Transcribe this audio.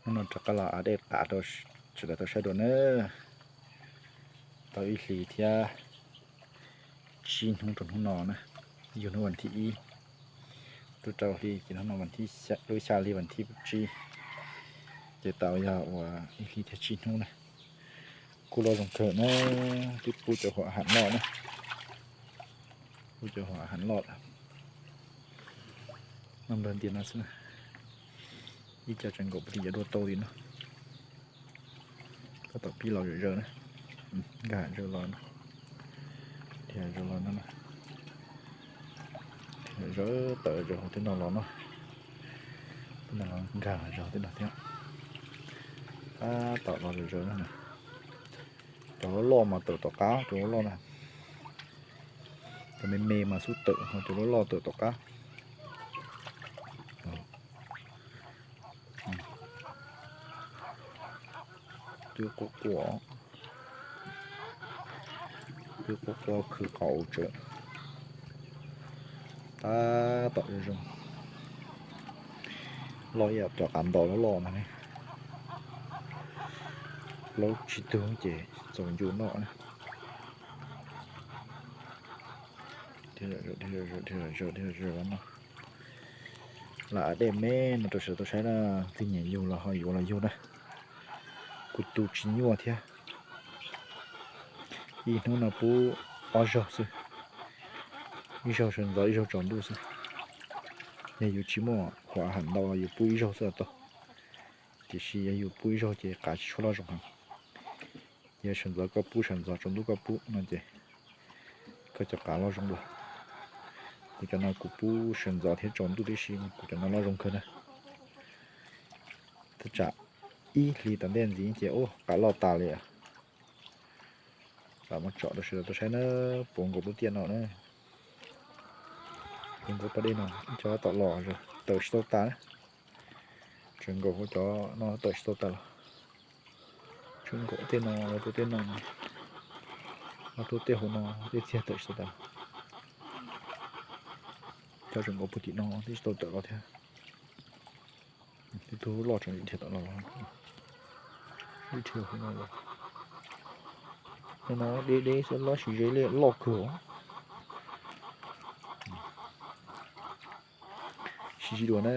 Hnub no rov qab los a dej qav rau sawv daws tau saib dua na. Tau ib hlis thiab tsib hnub rau hnub no na, yug hnub vas thib ib, lub rau hli ces hnub no lub xya hli vas thib tsib, ces tau yog uas ib hlis thiab tsib hnub na. Kuj loj zoo kawg na, twb pub cov huam ham loj na, pub cov huam ham loj lawm. Noj npawg ntiag no xwb na, ib co tseem nkaum puag tim yav dua tau li no. Tab tom pib los zawm zaws na, nkag zawm los no, dhia zawm los no, zawm tawm zawm hauv tej no los no, tej no los nkag zawm hauv tej no thiab. Tab tom los zawm zaws na. Cov loj loj mas tawm tom qab, cov loj loj na, cov me me mas xub tawm, ho cov loj loj tawm tom qab. Twb quaj quaj, twb quaj quaj khwv qaus tsawv. Tab tom zoo zoo, loj ib yam cov qav ntaus loj loj ntag ne. Plaub tsib tug ces txaus ncu noj na. Dhia zawm, dhia zawm, dhia zawm los no. Lam a dej me no rau sawv daws tau saib na, twg nyiam yug los ho yuav los yug na. Kuj tu tsis nyuaj thiab. Ib hnub no pub ob zaug xwb, ib zaug sawv ntxov ib zaug tsaus ntuj xwb. Yog yus tsis muaj huam ham ntau los yus pub ib zaug xwb los tau, tiam sis yog yus pub ib zaug ces qav tsis tshua loj zoo heev. Yog sawv ntxov koj pub sawv ntxov, tsaus ntuj koj pub no ces koj cov qav loj zoo dua. Kuv cov no kuv pub sawv ntxov thiab tsaus ntuj tib si, kuv cov no loj zoo kawg na. Tab tsam ib hlis tom ntej ntxiv ces ub qav loj tas li. Lam muab tsom rau sawv daws tau saib na, puv nkaus lub tiaj no na. Puv nkaus pas dej no, ib co tom los tawm tsis tau tas na. Tseem nkaum hauv cov no tawm tsis tau tas los. Tseem nkaum tej no, rau tej no, rau tej hauv no tej txiag tawm tsis tau tas. Cov tseem nkaum puag tim no twb tsis tau tawm los thiab. Ib tug loj tseem dhia tom no los, dhia hauv no los. No no deb deb xwb, loj siv ze li loj kawg. Sib ntsib dua na.